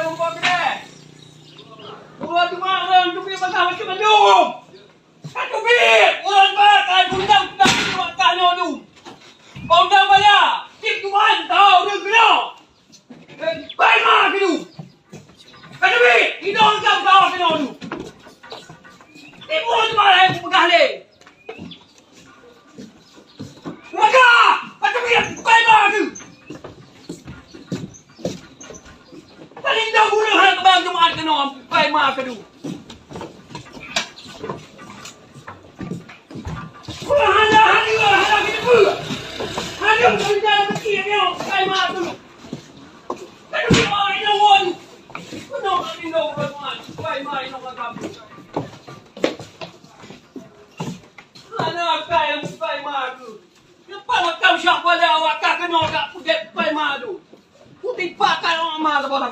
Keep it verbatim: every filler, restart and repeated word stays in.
Ureueng teuma ureueng teubiet bagaih macam mandum. Ka teubiet, ureueng bak ka undang-undang bak ka nyoe dum. Bak undang baya, cit Tuhan tahu ureueng keunoe. Bai ma keudu. Ka teubiet, inong jam tahu keunoe dum. Timbul teuma lé peugah lé. Maka, macam ni, bai ma tu. Paling dah bunuh hana kebang Jumaat kena, bai ma keudu. Hana, hana, hana kita pun. Hana kerja mesti dia, bai ma tu. Kan dia orang yang won. Kena kat Indo Jumaat, bai ma Indo Jumaat. Hana akai nyang bukai ma tu. Leupah makam Syah Kuala awak ka keunoe ka peugét pai ma tu. Putih pakat awak ma saboh-saboh.